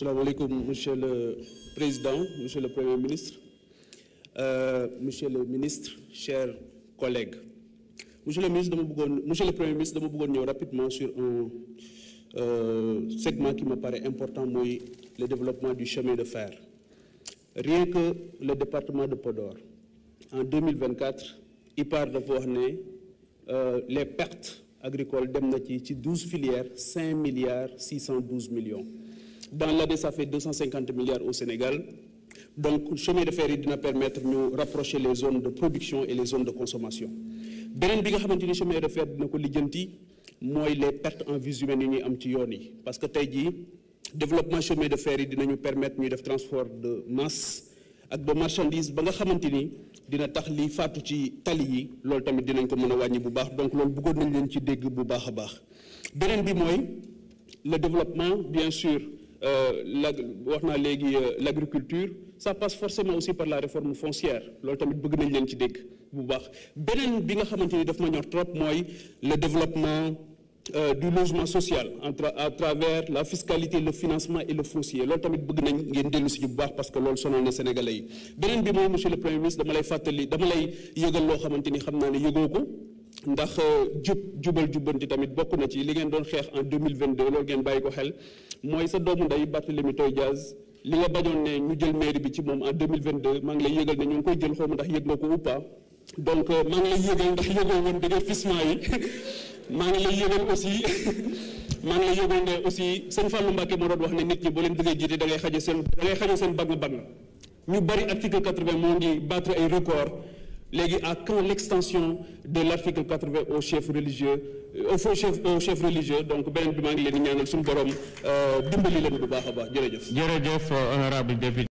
Asalaamaaleykum Monsieur le Président, Monsieur le Premier ministre, Monsieur le ministre, chers collègues. Monsieur le Premier ministre, dama bëggoon ñëw rapidement sur un segment qui me paraît important, mooy le développement du chemin de fer. Rien que le département de Podor, en 2024, IPAR dafa wax ne les pertes agricoles dem na ci 12 filières, 5 milliards 612 millions. Dans l'année, ça fait 250 milliards au Sénégal. Donc, le chemin de fer dina permettre de rapprocher les zones de production et les zones de consommation. Beneen bi nga xamante ni chemin de fer dina ko lijjanti mooy les pertes en vies humaines yi ñuy am ci yoon yi, parce que tey jii développement chemin de fer yi dinañu permettre ñuy def transport de masse ak de marchandise ba nga xamante ni dina tax li faatu ci tali yi loolu tamit dinañ ko mën a wàññi bu baax. Donc loolu bëggoon nañ leen ci dégg bu baax a baax. Beneen bi mooy le développement, bien sûr. Wax naa léegi l'agriculture, ça passe forcément aussi par la réforme foncière loolu tamit bëgg nañ leen ci dégg bu baax. Beneen bi nga xamante ni daf ma ñor trop mooy le développement du logement social à travers la fiscalité, le financement et le foncier loolu tamit bëgg nañ ngeen dellu si bu baax parce que loolu sonal na Sénégalais yi. Beneen bi mooy monsieur le Premier ministre dama lay yëgal loo xamante ni xam naa ne yëgoo ko. Ndax jubal jubbanti tamit bokk na ci li ngeen doon xeex en 2022 loolu ngeen bàyyi ko xel mooy sa doomu nday Barthélémy Toye Dias li nga bañoon ne ñu jël mairie bi ci moom en 2022 maa ngi lay yëgal ne ñu ngi koy jël xaw ma ndax yëg nga ko ou pas. Donc maa ngi lay yëgal ndax yëgoo woon déguerpissement yi maa ngi lay yëgal aussi ne aussi sëñ Fallou Mbacké moo doon wax ne nit ñi boo leen bëggee jiite da ngay xaje seen bang ñu bari article 80 moo ngi battre ay record. Léegi à quand l'extension de l'article 80 au chef religieux donc beneen bi maa ngi leen di ñaanal suñu borom dimbali leen bu baax a baax jërëjëf. Jërëjëf honorable député.